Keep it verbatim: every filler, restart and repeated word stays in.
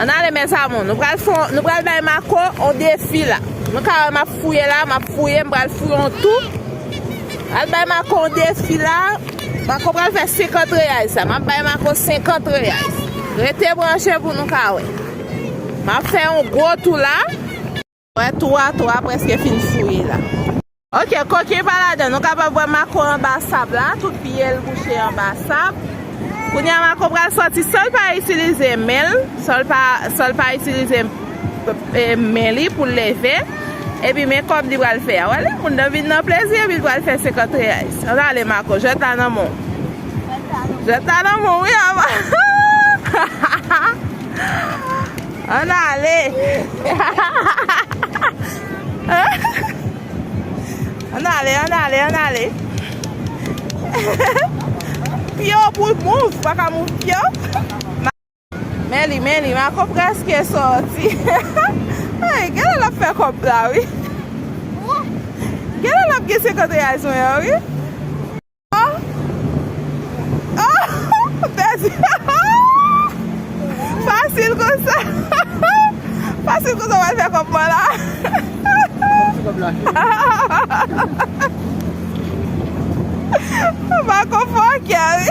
Ann ale, mes amours. Nou pral fè, nou pral bay Marco yon defi la. Nou ka wè m ap fouye la, m ap fouye, m pral fouye yon tou. Al bay Marco yon defi la. Marco pral fè senkant reais la. M ap bay Marco senkant reais. Rete branche pou nou ka wè. M ap fè yon gwo tou la. Wè, tou a, tou a prèske fin fouye la. Ok, kokin pa ladan. Nou kapab wè Marco anba sab la. Tout pye l kouche anba sab. Kounye a Marco pral sòti san l pa itilize men l. San l pa, san l pa itilize, e, men li pou l leve. Epi men kòb li pral fè a. Wè, lè moun nan vin nan plezi, epi l pral fè senkant reais. Ann ale, Marco, jwèt la nan men w. Jwèt la nan men w, wi, anba. Ann ale. Ann ale, ann ale, ann ale. Pye w pou move, pa ka move pye w. Men li, men li, Marco prèske sòti. Ay, genlè l ap fè kòb la, wi. Genlè l ap gen senkant reais mwen an, wi. Oh! Oh! Pèdi. Fasil konsa. Fasil konsa w al fè kòb mwen la. Marco fòkè, wi.